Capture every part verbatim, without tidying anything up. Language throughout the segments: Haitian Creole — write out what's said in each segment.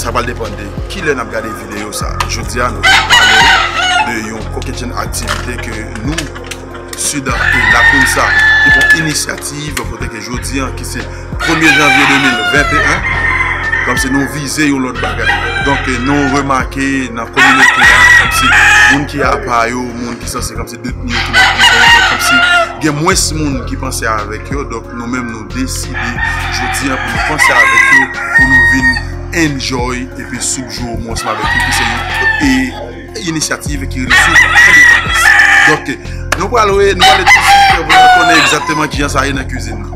Sa pral depann de kilè n ap gade videyo sa. Jodi a, nou pral pale de yon konkennchenn aktivite ke nou, Sida e Lakounsa, te pran inisyativ, kote ke jodi a, ki se premye janvye de mil venteyen, kòmsi nou vize yon lòt bagay. Donk, nou remake nan kominote a, kòmsi moun ki apa yo, moun ki sanse kòmsi detni yo ki nan prizon, donk kòmsi gen mwens moun ki panse avèk yo, donk nou menm nou deside jodi a pou nou panse avèk yo, pou nou vin enjoy epi sou jou mwen ansanm avèk nou ki se yon e, inisyativ ki rele Souf Endepandans. Donk, nou pral wè, nou pral tousuit pou nou konnen egzakteman kijan sa ye nan kwizin nan.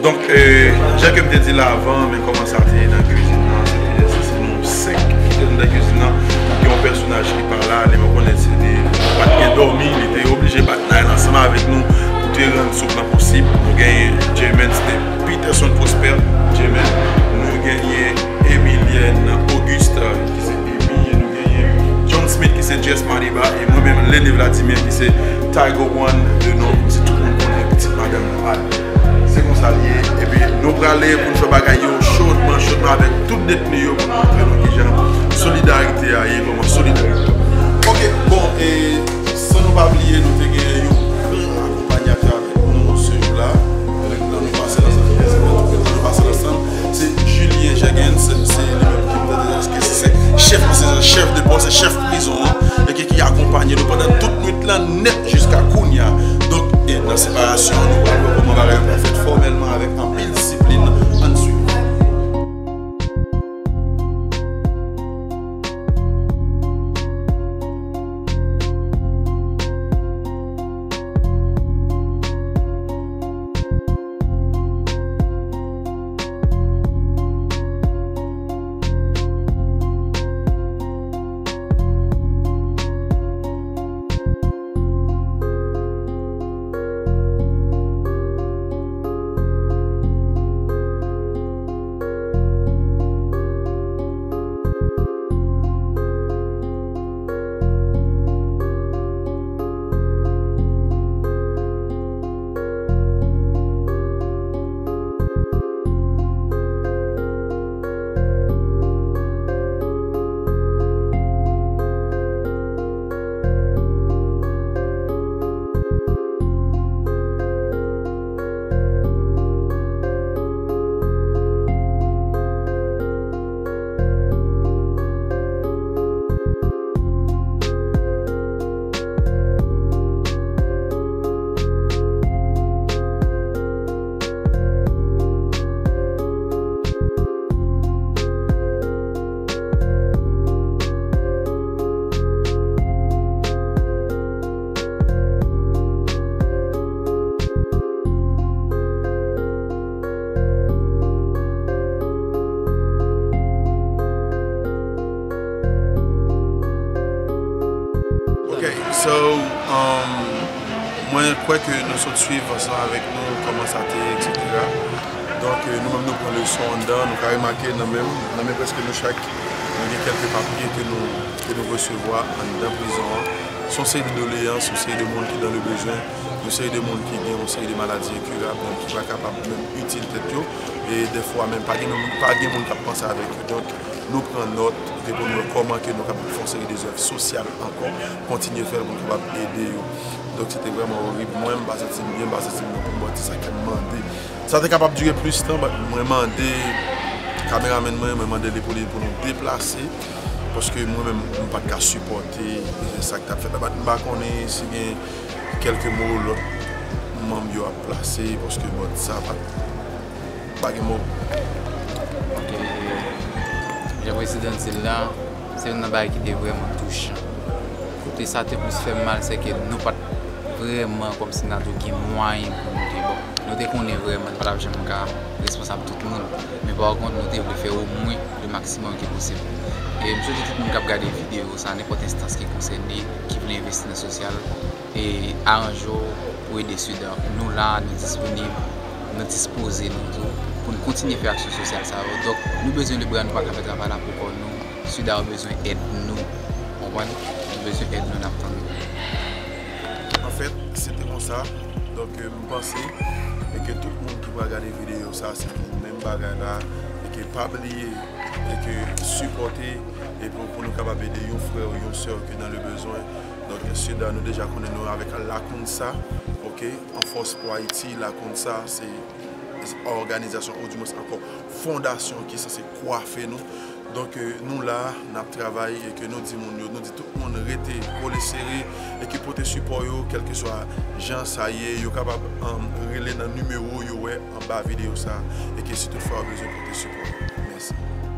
Donk, e, jan ke m te di l avan, men kòman sa te ye nan kwizin nan, se te, se, se nou senk ki te anndan kwizin nan, gen yon pèsonaj ki pa la, li rekonèt se li, li pa t gen dòmi, li te oblije bat nan ansanm avèk nou pou te rann soup lan posib. Nou genyen Jermaine, se te Peterson Prosper, Jermaine, nou genyen Emilienne Auguste, ki se Emi, nou genyen John Smith, ki se Jess Madiba, e mwen menm, Lene Vladimir, ki se Tiger One, de non, se tout moun konnen pitit madanm nan. Se konsa l ye. Epi nou prale pou n fè bagay yo chodman, chodman avèk tout detni yo pou nou montre nou kijan solidarite a ye, kòman solidarite. Ok, bon, e san nou pa bliye, nou te gen yon gran akonpanyatè avèk nou se jou la. Avèk nou, nou pase nan sant, nou pase nan sant. Se Julien Jegens, se li menm ki m tande ke se chèf, se chèf de pò, se chèf prizon an, e ki, ki akonpanye nou pandan tout nwit lan nèt jiska kounye a. Donk, e nan separasyon, nou pral wè kòman bagay yo pral fèt fòmèlman avèk anpil disiplin. Ann swiv. Ok, so, um, mwen kwè ke nou sot swiv ansanm avèk nou kòman sa te ye, etsetera. Donk, eh, nou menm nou pran leson anndan, nou ka remake nan men m, nan men prèske nou chak, nou gen kèlke papye ke nou, ke nou resevwa anndan prizon an. Se yon seri de doleyans, yon seri de moun ki dans le besoin, yon seri de moun ki gen yon seri de maladi enkirab, donk ki pa kapab menm itil tèt yo, e dèfwa menm pa gen, pa gen moun k ap panse avèk yo. Donk, nou pran nòt, epi pou nou wè kòman ke nou kapab fè yon seri de zèv sosyal ankò, kontinye fè l pou nou kapab ede yo. Donk, se te vrèman orib. Mwen, m pa santi m byen, m pa santi m bon pou m bati sa ke m mande. Sa te kapab dire plis tan, but mwen mande kameramèn mwen, mwen mande li pou li, pou nou deplase, paske mwen menm, m pa t ka sipòte sa k t ap fèt la. But m pa konnen si gen kèlke mo lòt manm yo ap plase, paske, but sa pa t, pa gen mo. Ok, jan prezidan di l la, Se youn nan bagay ki te vrèman touchan. Kote sa te plis fè m mal, se ke nou pa t vrèman kòmsi n a tou gen mwayen pou nou te bon. Nou te konnen vrèman nou pa t ap janm ka responsab tout moun, men pa kont nou te vle fè omwen le maksimòm ki posib. E m swete tout moun k ap gade videyo sa, nenpòt enstans ki konsène, ki vle envesti nan sosyal, e aranje w pou ede Sud'Art. Nou la, nou disponib, nou dispoze nou tou pou n kontinye fè aksyon sosyal sa yo. Donk, nou bezwen lè bra nou pa ka fè travay la pou kò nou. Sud'Art bezwen èd nou. Konprann? Nou bezwen èd nou, n ap tann nou. Anfèt, se te konsa. Donk, euh, m panse e ke tout moun ki pral gade videyo sa, se pou menm bagay la, e ke pa bliye, e ke sipòte, e pou, pou nou kapab ede yon frè ou yon sè ki nan le bezwen. Donk, Sud'Art, nou deja konnen nou avèk Lakounsa, ok? An Fòs pou Ayiti, Lakounsa, se òganizasyon, ou dimwens ankò fondasyon ki sanse kwafe nou. Donk, euh, nou la, n ap travay e ke nou di moun yo, nou di tout moun rete kole sere e ke pote sipò yo, kèlkeswa jan sa ye, yo kapab um, rele nan nimewo yo wè anba videyo sa e ke si toutfwa yo bezwen pote sipò yo. Mèsi.